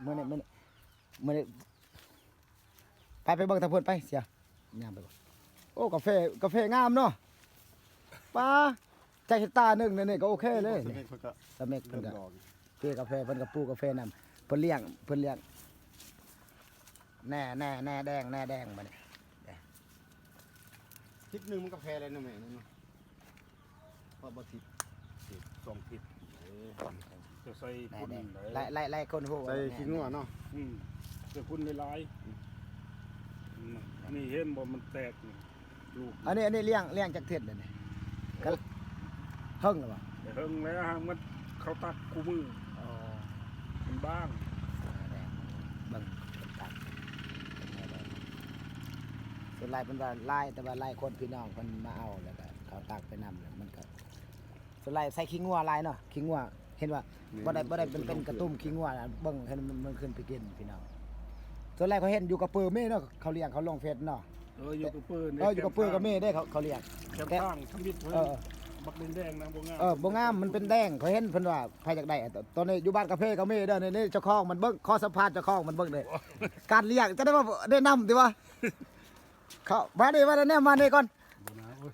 ມື້ນີ້ ມື້ນີ້ ມື້ນີ້ ໄປ ໄປເບິ່ງທາງພຸ້ນໄປ ເສຍ ຍ່າງໄປເບິ່ງ. ໂອ້ ກາເຟ ກາເຟງາມເນາະ ປ້າ ຈັກເຮັກຕາໜຶ່ງນີ້ ນີ້ກໍໂອເຄເລີຍ. ສະເມັກເພິ່ນກໍ ສະເມັກເພິ່ນກໍ ເພິ່ນກໍ ເພກາເຟ ເພິ່ນກໍປູກກາເຟນຳ ເພິ່ນລ້ຽງ ເພິ່ນລ້ຽງ ແນ່ ແນ່ ແນ່ແດງ ແນ່ແດງ ບັດນີ້ ທິດໜຶ່ງມັນກາເຟແລ້ວເນາະແມ່ເນາະ. ເພາະບໍ່ທິດ ທິດ ສອງທິດ ເອີ ຈະໃສ່ ແນ່ ຝຸ່ນ ແນ່ ໄດ້ ຫຼາຍ ຫຼາຍ ຫຼາຍຄົນຮູ້ ໃສ່ຂີ້ງົວເນາະ ອືມ ໃສ່ຝຸ່ນຫຼາຍໆ ອືມ ນີ້ເຫັນບໍ່ ມັນແຕກນີ້ ລູກ ອັນນີ້ ອັນນີ້ລ້ຽງ ລ້ຽງຈັກເທື່ອແລ້ວນີ້? ໂອ້ ກໍເຫິງແລ້ວບໍ່? ເຫິງແລ້ວ ຫາກມັນເຂົ້າຕັກຄູ່ມື້ ອໍ ມັນບາງ ເບິ່ງເຂົ້າຕັກ ສ່ວນຫຼາຍເພິ່ນວ່າຫຼາຍ ແຕ່ວ່າຫຼາຍຄົນ ພີ່ນ້ອງເພິ່ນມາເອົາ ແລ້ວກໍເຂົ້າຕັກໄປນຳ ແລ້ວມັນກໍ ສ່ວນຫຼາຍໃສ່ຂີ້ງົວຫຼາຍເນາະ ຂີ້ງົວ ເຫັນວ່າ ແມ່ນ ບໍ່ໄດ້ ບໍ່ໄດ້ເປັນ ເປັນກະຕຸ້ມຂີ້ງົວນະ ເບິ່ງເຫັນມັນ ມັນຂຶ້ນໄປກິນພີ່ນ້ອງ. ສ່ວນຫຼາຍຂ້ອຍເຫັນຢູ່ກະເປີມີເນາະ ເຂົາລ້ຽງ ເຂົາລົງເຟສເນາະ ເອີ ຢູ່ກະເປີນີ້ ເອີ ຢູ່ກະເປີກໍມີເດ້ ເຂົາ ເຂົາລ້ຽງ ແຄມທາງທຳອິດເພິ່ນ ເອີ ບັກແດງໆນະ ບໍ່ງາມ ເອີ ບໍ່ງາມ ມັນເປັນແດງ ຂ້ອຍເຫັນເພິ່ນວ່າໃຜຢາກໄດ້ ຕອນນີ້ຢູ່ບ້ານກາເຟກໍມີເດີ ນີ້ ນີ້ເຈົ້າຂອງມັນເບິ່ງ ຂໍສຳພາດເຈົ້າຂອງມັນເບິ່ງເດ້ ການລ້ຽງ ຈະໄດ້ວ່າແນະນຳຕິວ່າ ເຂົ້າມານີ້ ມາແນະນຳ ມານີ້ກ່ອນ ບໍ່ນາ ໂອ້ຍ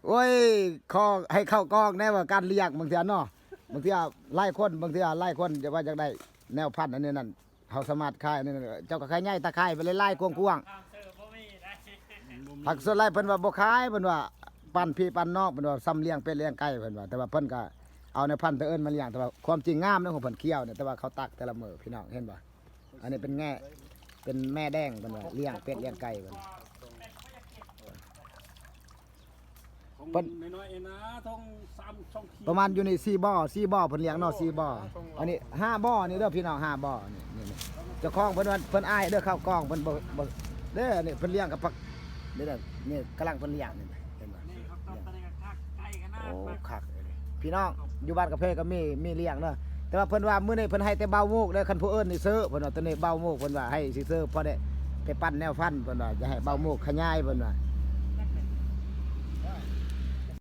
ໂອ້ຍ ຂໍໃຫ້ເຂົ້າກ້ອງແດ່ວ່າການລ້ຽງ ບາງເທື່ອເນາະ ບາງເທື່ອຫຼາຍຄົນ ບາງເທື່ອຫຼາຍຄົນຈະວ່າຢາກໄດ້ແນວພັນອັນນີ້ນັ້ນ ເຮົາສາມາດຂາຍອັນນີ້ນັ້ນ ເຈົ້າກໍຂະຫຍາຍຕາຂ່າຍໄປຫຼາຍໆກວ້າງໆ ຫາກສ່ວນຫຼາຍເພິ່ນວ່າບໍ່ຂາຍ ເພິ່ນວ່າປັນພີ່ປັນນ້ອງ ເພິ່ນວ່າຊ່ຳລ້ຽງເປັດລ້ຽງໄກ່ ເພິ່ນວ່າ ແຕ່ວ່າເພິ່ນກໍເອົາແນວພັນຕົວອື່ນມາລ້ຽງ ແຕ່ວ່າຄວາມຈິງງາມເນາະ ຂອງເພິ່ນຂຽວນີ້ ແຕ່ວ່າເຂົາຕັກແຕ່ລະມື້ ພີ່ນ້ອງເຫັນບໍ່? ອັນນີ້ເປັນແງ່ ເປັນແມ່ແດງ ເພິ່ນວ່າລ້ຽງເປັດລ້ຽງໄກ່ ເພິ່ນ ຂອງ ເພິ່ນ ນ້ອຍໆເອງນະ ທ້ອງສາມ ສອງ ປະມານຢູ່ນີ້ສີ່ບໍ່ ສີ່ບໍ່ ເພິ່ນລ້ຽງເນາະ ສີ່ບໍ່ ອັນນີ້ຫ້າບໍ່ນີ້ເດີພີ່ນ້ອງ ຫ້າບໍ່ນີ້ ນີ້ ນີ້ ເຈົ້າຂອງເພິ່ນວ່າເພິ່ນອາຍເດີ ເຂົ້າກ້ອງເພິ່ນບໍ່ ບໍ່ເດີ ນີ້ເພິ່ນລ້ຽງກັບຜັກ ນີ້ເດີ ນີ້ກຳລັງເພິ່ນລ້ຽງນີ້ ເຫັນບໍ່? ໂອ້ ຄັກ ພີ່ນ້ອງ ຢູ່ບ້ານກາເຟກໍມີ ມີລ້ຽງເນາະ ແຕ່ວ່າເພິ່ນວ່າມື້ນີ້ເພິ່ນໃຫ້ແຕ່ເບົາໝູກເດີ ຄັນຜູ້ອື່ນນີ້ຊື້ ເພິ່ນວ່າ ຕອນນີ້ເບົາໝູກ ເພິ່ນວ່າໃຫ້ຊິຊື້ ພໍໄດ້ໄປປັນແນວພັນ ເພິ່ນວ່າ ຈະໃຫ້ເບົາໝູກຂະຫຍາຍ ເພິ່ນວ່າ